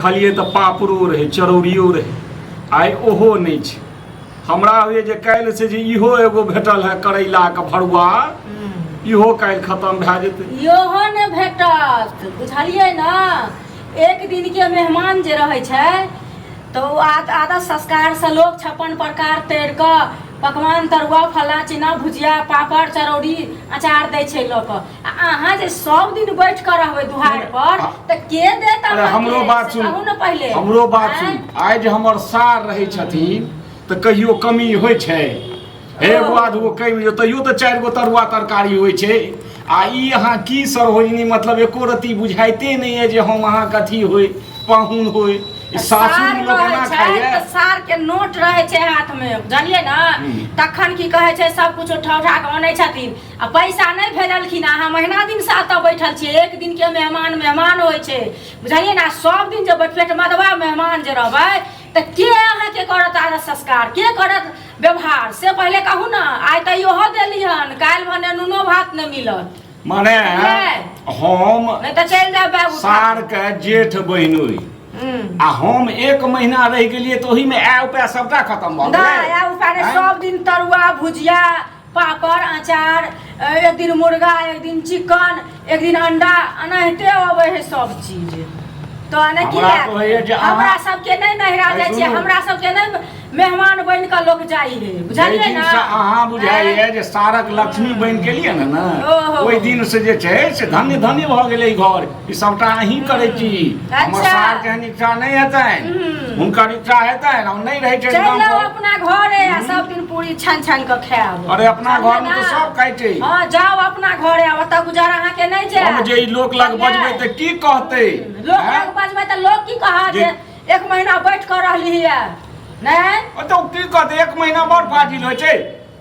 देखलियै तऽ पापड़ो रहै, चरौरियो रहै, आइ ओहो नहि छै। हमरा होइए जे काल्हि से जे इहो एगो भेटल है करैलाके भरुआ, इहो काल्हि खतम भए जेतै। इहो ने भेटत, बुझलियै ने? एक दिनके मेहमान जे रहै छै तऽ ओ आदत संस्कारसँ लोक 56 प्रकार तरि कऽ पकवान, तरुआ, फल्लाँ चिन्ना, भुजिया, पापड़, चरौरी, अचार दै छै लऽ कऽ। आ अहाँ जे सब दिन बैठ कऽ रहबै दुहार पर तऽ के देत अरे अहाँके? हमरो बात से सुन। कहू ने पहिले। हमरो बात आँय? सुन। आइ जे हमर सार रहै छथिन तऽ कहियो कमी होइ छै? एगो आधगो कमि जो तैयो तऽ 4 गो तरुआ तरकारी होइ छै। आ ई अहाँ की सरोजिनी, मतलब एको रत्ती बुझाइते नहि यऽ जे हम अहाँके अथी होइ, पाहुन होइ। ई सासुर सार लोक रहै एना छै खाइए? तऽ सार के नोट रहै छै हाथ में, बुझलियै ने? तखन की कहै छै, सब कुछ उठा उठा कऽ अनै छथिन आ पैसा नहि भेजलखिन। अहाँ महीना दिनसँ एतऽ बैठल छियै। एक दिनके मेहमान मेहमान होइ छै, बुझलियै ने? सब दिन जे पेट मदवा मेहमान जे रहबै तऽ के अहाँके करत आदर संस्कार, के करत व्यवहार, से पहिले कहू ने। आइ तऽ इहो देली हन, काल्हि भने नूनो भात नहि मिलत। माने हम नहि तऽ चलि जायब बैग उठा सार के जेठ बहिनोई आ हम एक महीना रहि गेलियै तऽ ओहिमे आय उपाय सबटा खतम भऽ गेलै। नहि, आय उपाय नहि। आँय? सब दिन तरुआ, भुजिया, पापड़, अचार, एक दिन मुर्गा, एक दिन चिकन, एक दिन अंडा, एनाहिते अबै है सब चीज। तऽ एना की हमरा तऽ होइए जे अहाँ- हमरा सबके नहि नहिरा अरे जाइ छियै, सुनू। हमरा सबके नहि मेहमान बनि कऽ लोक जाइ है, बुझलियै जाहि ने? दिनसँ अहाँ बुझाइए जे सारक लक्ष्मी बनि गेलियै ने ने, ओहो। ओहि दिन से जे छै से धन्य धन्य भऽ गेलै ई घर। ई सबटा अहीं करै छी। हमर सार के एहन इच्छा नहि हेतनि, हुनकर इच्छा हेतनि। हम नहि रहै छै चलि गाम जाउ पर। अपना घरे आ सब दिन पूरी छानि छानि कऽ खायब। अरे अपना बुझलियै घर मे तऽ ने? सब खाइ छै। हँ, जाउ अपना घरे आ ओतऽ गुजारा अहाँके नहि जायत। हम जे ई लोक लग बजबै तऽ की कहतै? लोक आँय? लग बजबै तऽ लोक की कहत? जे- एक महीना बैठ कऽ रहली है नहि? ओ तऽ ओ की कहतै? एक महीना बड़ फाजिल होइ छै।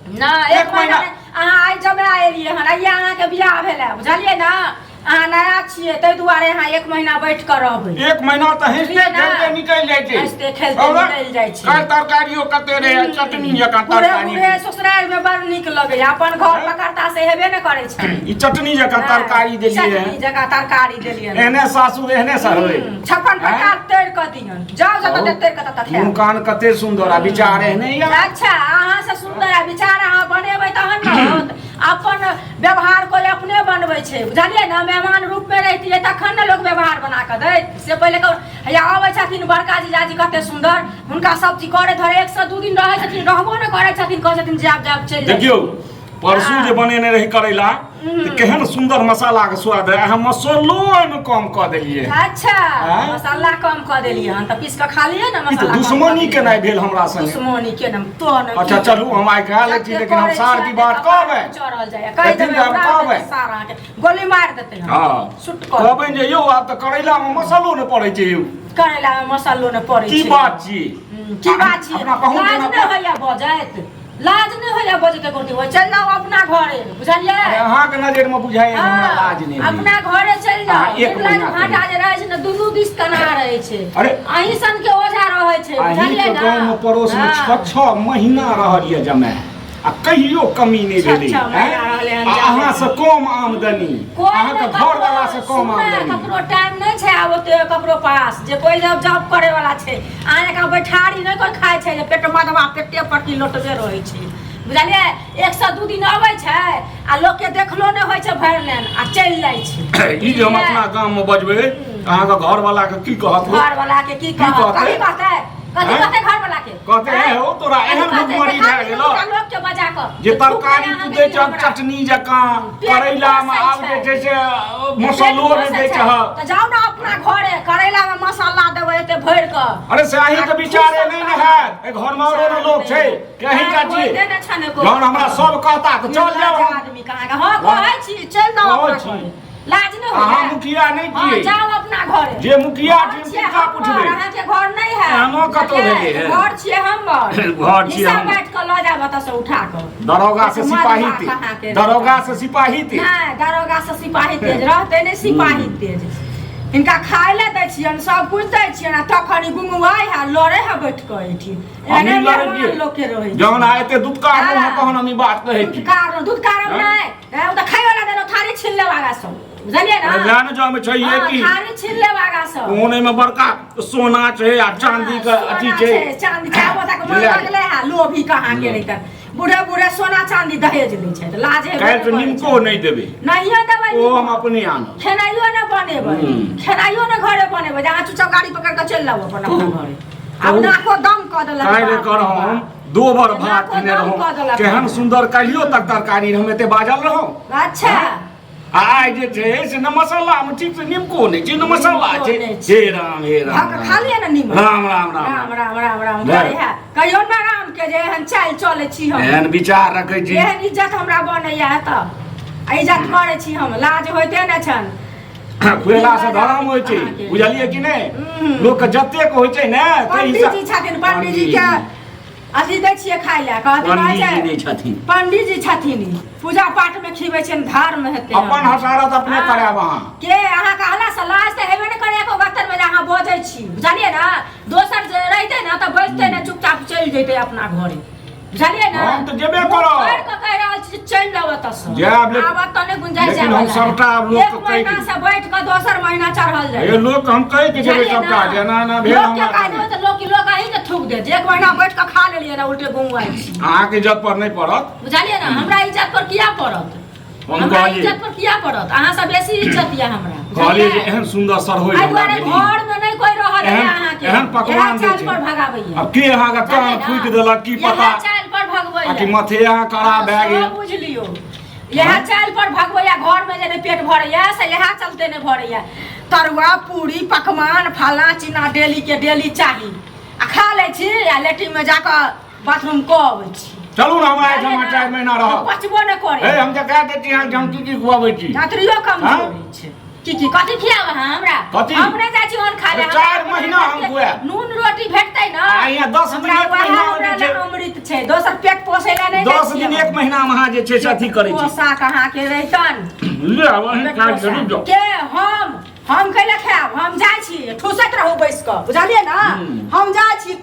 नहि, एक एक महीना महीना- नहि। अहाँ आइ जमे एलियै हन, आइए अहाँके बियाह भेलै, बुझलियै ने? अहाँ नया छियै, ताहि दुआरे अहाँ एक महीना बैठ कऽ रहबै। एक महीना तऽ हँसिते बुझलियै ने? खेलते निकलि जाइ छै। हँसिते खेलते और निकलि जाइ छै। काल्हि तरकारियो कते रहै, चटनी जकाँ बूढ़े तरकारी। बूढ़े ससुरारि में बड़ नीक लगैया, अपन घर पकड़ता से हेबे ने करै छै। ई चटनी जकाँ तरकारी देलियै। चटनी जकाँ तरकारी देलियै। एहने सासुर एहने सर होय। 56 प्रकार तोड़ि कऽ दियन, जाउ जतऽ तोड़ि कऽ ततऽ मुँह खायब। कान कते सुन्दर आ विचार एहने यऽ। अच्छा, अहाँ से सुन्दर आ विचार अहाँ बनेबै तहन ने होत। अपन व्यवहार कोइ अपने बनबै छै, बुझलियै ने? मेहमान रूपमे रहितियै तखन ने लोक व्यवहार बना कऽ दैत। से पहिले कहू, हैया अबै छथिन बड़का जीजाजी, कते सुन्दर हुनका सब चीज करै धरे। 1 से 2 दिन रहै छथिन, रहबो नहि करै छथिन, कहै छथिन जायब जायब, चलि जाइ। देखियौ, परसू जे बनेने रही करैला तऽ केहन सुन्दर मसाला के स्वाद है। अहाँ मसालो ओहिमे कम कऽ देलियै। अच्छा। आँय? मसाला कम कऽ देलियै हन तऽ पीस कऽ खा लियै ने। ई तऽ मसाला कम कऽ दुश्मनी देलियै। केनाइ भेल हमरा संगे। दुश्मनी केना तो ने? अच्छा चलू, हम आइ खा लै छी, लेकिन हम सार की बात कहबै। चढ़ल जाइए, कहि एथिन देबै तऽ हम उड़ा कहबै। देतै सार अहाँके, गोली मारि देतै हम। सुट कऽ कहबै जे यौ, आब तऽ करैला मे मसालो नहि पड़ै छै यौ। करैला मे मसालो नहि पड़ै की छै। बात छी? की बात छी? अपना पहुँच लाज जेना नहि होइया बजैत? लाज नहि होइया बजैत गोटी? चलि जाउ अपना घरे, बुझलियै? अरे अहाँके नजर मे बुझाइए जे हमरा लाज नहि होइए। अपना घरे चलि जाउ। अहाँ एक निर्लज महीना भांटा जे रहै छै ने, दुनू दिस तना रहै छै। अरे अहीं सन के ओझा रहै छै, अहीं बुझलियै के ने? गाँव में पड़ोस में 6 6 महीना रहल यऽ जमाय आ कहियो कमी नहि छह भेलै। छह महीना रहलै हन आ जमाय। अहाँ से कम आमदनी, कोइ अहाँके नहि घर वाला से ककरो कम सुनू ने, आमदनी। ककरो टाइम नहि छै आब ओते ककरो पास जे कोइ जब जॉब करे वाला छै। अहाँ जकाँ बैठारी नहि कोइ खाइ छै जे पेट मधवा पेटे पर की लोटबे रहै छै, बुझलियै? 1 से 2 दिन अबै छै आ लोकके देखलो नहि होइ छै भरि लेन आ चलि जाइ छै। ई जे हम अपना गाम में बजबै, अहाँके घर वाला के की कहत? घर वाला के की की कहत? कहतै? कथी कहतै? कथी आँय? कहतै घर वाला के? कहतै, आँय? हे हो, तोरा कथी एहन कहतै? भुखमरी देखा भए दियौ गेलौ दूटा लोक के बजा कऽ जे थूक तरकारी देबै तू अहाँके दै की छह हमरा? चटनी जकाँ, पेट करैला मे पोसै आब छै। जे छै से मसालो नहि दै छह। तऽ जाउ ने अपना घरे, करैला मे मसाला देबै एते भरि कऽ। अरे से अहीं के विचारे नहि ने हैत, एहि घर मे औरो ने लोक छै कि अहीं टा छियै? होइते ने छनि एको। जहन हमरा सब कहता तऽ चल जाउ हम। आदमी कहाँ के? हँ, कहै छी, चलि जाउ कहै अपना छी। घरे। लाज नहि होइया? अहाँ मुखिया नहि हँ, छियै। जाउ अपना घरे। जे मुखिया घर छियै, छियै तिनका हमर, पुछबै। अहाँके घर नहि है। एहनो कतौ बुझलियै? भेलै है? घर छियै हमर। घर छियै हिस्सा हमर। बाँटि कऽ लऽ जायब ओतऽ से उठा कऽ। दरोगा से सिपाही मधुआ तेज। कहाँके? दरोगा से सिपाही तेज। नहि, दरोगा से सिपाही तेज रहतै नहि। सिपाही तेज। हिनका खाय लए दै छियनि, सब कुछ दै छियनि आ तखन ई गुंगुआइ है, लड़े है बैठ कऽ एहिठिन। हमही एहने लड़ै मेहमान छियै। लोक के रहै छै। जहन अहाँ एते दुत्कार हँ। तहन हम ई बात कहै छी। दुधकारम, दुधकारम। हँ? नहि, ओ तऽ खाय वाला देलहुँ, थारी छीन लेब आगाँ सब। बुझलियै ने? लए ने जाओ, में छै हाँ, की थारी छीन लेब आगा सँ। कोन एहिमे बड़का सोना छै आ चांदी के हाँ, अथी सोना छै। चांदी चाबो तक मन ले। लगले है लोभी कहाँ के रहितन, बूढ़े बूढ़े सोना चांदी दहेज लै छै तऽ लाज हेबे काल्हि तऽ नहि करै निमको छै। नहि देबै। नहियो देबै। ओ हम अपने आनब। खेनाइयो नहि बनेबै। खेनाइयो नहि घरे बनेबै। जे अहाँ चुपचाप गाड़ी पकड़ कऽ चलि जाउ अपन अपना घरे। आब कहू। नाको दम कऽ देलक। काल्हि बाप एकर रे हम बाप। दो बार भात नाको खेने दम कऽ रहौं, देलक। केहन सुन्दर काल्हियो तक तरकारी हम एते बाजल रहौं। अच्छा। आ आइ जे छै से न मसाला मे ठीक से निमको नहि छै, न मसाला निमको छै। नहि छै। हे राम, हे राम। भक खा लिअ ने नीमक। राम राम राम। राम राम राम राम। नहि। करे है कहियो ने राम के जे एहन चालि चलै छी हम। एहन विचार रखै छी। एहन इज्जत हमरा बनैया तऽ आ इज्जत करै छी हम, लाज होइते ने छनि। खुएला से धर्म होइ छै, अहाँके। बुझलियै कि नहि? लोक के जतेक होइ छै ने ताहि पंडित जी छथिन, पंडित जी के अथी दै छियै खाय लए, कहथिन पंडित जी कहै नहि छै छथिन। पंडित जी छथिन ई। पूजा पाठ में खिबै छियनि, धर्म हेतै। अपन हसारत अपने करायब अहाँ। के अहाँ कहला से लाज तऽ हेबे नहि करे एको गत्तर में जे अहाँ बजै छी, बुझलियै ने? दोसर जे रहितै ने तऽ बजतै ने, चुपचाप चलि जैतै अपना घरे, बुझलियै ने? हम तऽ जेबे करब। मुँह कऽ कहि रहल छी, चलि जाउ एतऽसँ। जायब, लेकिन- आब एतऽ नहि गुंजाइश लेकिन हम जायवला है। सबटा आब लोकके एक कहि महीना देबै। से बैठ कऽ दोसर महीना चढ़ल जाय। हे लोक हम कहि के जेबै बुझलियै सबटा ने? जे एना एना भेल लोकके हमरा कहि देबै तऽ लोक लोक अहींके थूक देत जे एक महीना बैठ कऽ खा लेलियै ने उल्टे गुंगुआइ छी। अहाँके इज्जत पर नहि पड़त। बुझलियै ने? हमरा इज्जत पर किया पड़त? हम हमरा कहलियै। इज्जत पर किया पड़त? अहाँ सब बेसी इज्जत यऽ हमरा। कहलियै जे बुझलियै? एहन सुन्दर सरहोइ एहि हमरा दुआरे भेली। घर में नहि कोई रहल है एहन- अहाँके। एहन पकवान इएह चालि दै छै। पर भगाबैया। आब के अहाँके कान बुझलियै ने? फूकि देलक की इएह पता, चालि पर भगबैया। आ कि माथे अहाँ कड़ा भए गेल। सब बुझि लियौ, इएह चालि पर भगबैया। घर में जे नहि पेट भरैया से इएह चलते नहि भरैया। तरुआ पूरी पकवान फल्लाँ चिन्ना डेली के डेली चाही, आ खा लै छी आ लेट्रिन में जाकऽ बाथरूम कऽ अबै छी। चलू ने हमरा एहिठाम 4 महीना रहब। पचबो नहि करे। हे, हम तऽ कह दै छी अहाँके हम की की खुआबै छी। रात्रियो कम हाँ? छै। की की कथी खियाब अहाँ हमरा? कथी? हम नहि जाइ छी ओहन खाय लए। 4 हमरा महीना हम खुआएब। नून रोटी भेटतै ने। आ यहाँ 10 दिन हमरा एक वएह महीना हमरा जे लए छै- अमृत छै, दोसर पेट पोसै लए नहि जाइ 10 छी दिन हम। एक महीना मे अहाँ जे छै से अथी करै छी। पोशाक अहाँके रहितन। ले आब अहीं पेट खाइ पोसा। छी, रुकि जाउ। के हम कैले खायब? हम जाइ छी, ठूसैत रहू बैस कऽ, बुझलियै ने? हम जाइ छी।